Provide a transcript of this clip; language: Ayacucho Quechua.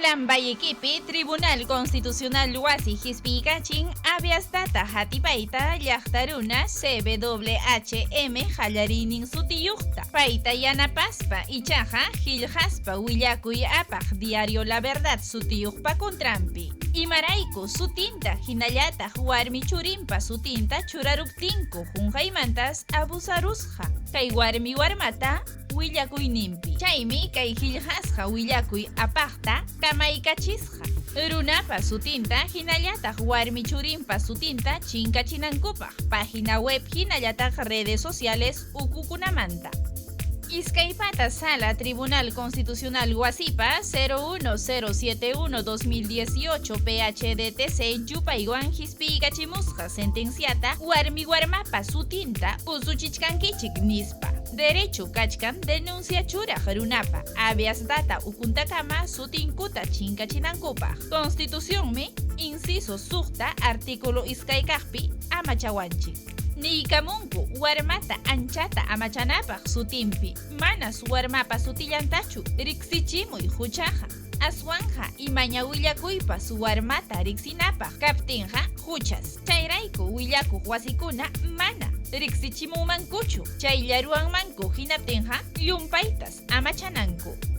Lambayequipi Tribunal Constitucional wasi hispiykachin habeas data hatipayta llaqta runa CWHM qallariynin sutiyuqta payta yanapaspa ichaqa qillqaspa willakuy apaq Diario La Verdad sutiyuqpa contranpi. Imarayku sutinta hinallataq warmi churinpa sutinta churaruptinku qunqaymantas abusarusqa kay warmi warmata willakuyninpi. Chaymi kay qillqasqa willakuy apaqta kamaykachisqa runapa sutinta hinallataq warmi churinpa sutinta chinkachinankupaq página web hinallataq redes sociales ukukunamanta. Iskaypata Sala Tribunal Constitucional wasipa 01071-2018 PHDTC yupaywan hispiykachimusqa sentenciata warmi warmapa sutinta usuchichkankichik nispa. Derecho kachkan denuncia churaq runapa habeas data ukuntakama sutinkuta chinkachinankupaq. Constitucionmi inciso suqta artículo iskaykaqpi amachawanchik. Niykamunku warmata anchata amachanapaq sutinpi, manas warmapa sutillantachu riqsichimuy huchaqa. Aswanqa imaña willakuypas warmata riqsinapaq kaptinqa huchas. Chayrayku willakuq wasikuna mana riqsichimunmankuchu, chaylla ruwanmanku hinaptinqa llumpaytas amachananku.